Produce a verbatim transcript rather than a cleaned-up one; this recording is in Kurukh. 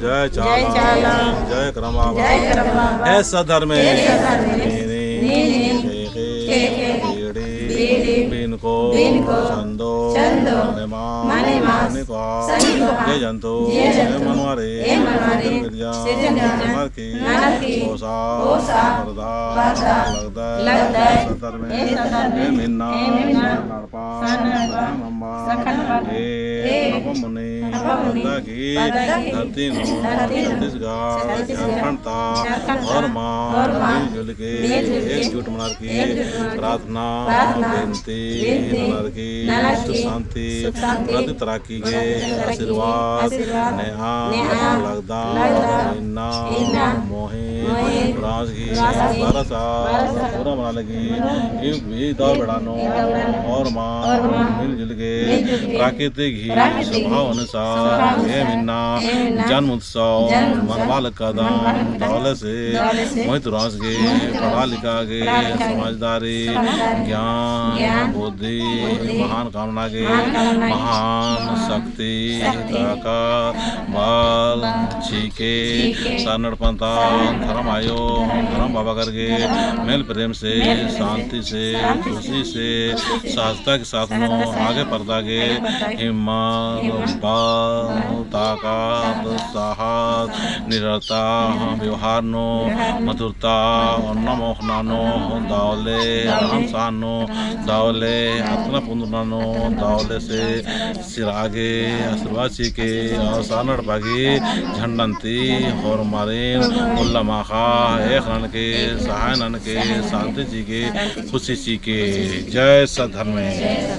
जय चाला, जय करम बाबा, जय करम बाबा, हे सद्धर्मे, हे सद्धर्मे, नीन, नीन, ख़ेख़ेल, ख़ेख़ेल, बीड़ी, बीड़ी, बिनको, बिनको, चंदो, चंदो, मने मास, मने मास, सन्नी कोहा, सन्नी कोहा, जिया जंतु, जिया जंतु, एम मनवारी, एम मनवारी, सिरजन बिरजा, सिरजन बिरजा, ननर की, ननर की, ओसा, ओसा, परदा, परदा, लगदर, लगदर, सद्धर्मे, सद्धर्मे, एम इन्ना, एम इन्ना, सखा नम्बर, सखा नम्बर, एक, एक, नपा मुनी, नपा मुनी, पद्दा की, पद्दा की, धरती नू, धरती नू, छत्तीसगढ़, छत्तीसगढ़, झारखंड ता, झारखंड ता, होरमा, होरमा, मिलजुल के, मिलजुल के, एकजुट मनर की, एकजुट मनर की, प्रार्थना, प्रार्थना, बिनती, बिनती, ननर की, ननर की, सुख शांति, सुख शांति, प्रतीत रअकी गे, प्रतीत रअकी गे, आशीर्वाद, आशीर्वाद, नेआ, नेआ, लगदम, लगदम, इन्ना, इन्ना, मोहिन, मोहिन, राजगीर, राजगीर, बारसा, बारसा, पूरा मना लगी, इब भी दव बेड़ा नू, होरमा, होरमा, मिलजुल के, मिलजुल के, प्राकृतिक ही, प्राकृतिक ही, स्वभाव अनुसार, स्वभाव अनुसार, एम इन्ना, एम इन्ना, जन्म उत्सव, जन्म उत्सव, मनवा लगदम, मनवा लगदम, दवले से, दवले से, मोहित रास गे, मोहित रास गे, पढ़ा लिखा गे, पढ़ा लिखा गे, समझदारी, समझदारी, ज्ञान, ज्ञान, बुद्धि, बुद्धि, महान कामना गे, महान कामना गे, महान शक्ति, शक्ति, ताकत, बल, बल, चिके, चिके, सरना एड़पा ता, सरना एड़पा ता, धर्म आयो, धर्म बाबा करके, मेल प्रेम से, मेल प्रेम से, शांति से, शांति से, खुशी से, खुशी से, सहजता के साथ नू, सहजता के साथ आगे परदा गे, आगे परदा गे, हिम्मत, हिम्मत, बल, बल, ताकत, ताकत, साहस, निडरता, व्यवहार नू, व्यवहार नू, मधुरता, मधुरता, ओन्ना मोख़ना नू, दवले, दवले, रहन सहन नू, रहन सहन नू, दवले, अतना पुंदना नू, अतना पुंदना नू, दवले से, दवले से, सिरआ गे, आशीर्वाद चिके, और सरना एड़पा गही झंडन ती, होरमारिन, उल्ला माख़ा, एख़ ननके, सहाय ननके, शांति चिके, खुशी चिके। जय सद्धर्मे।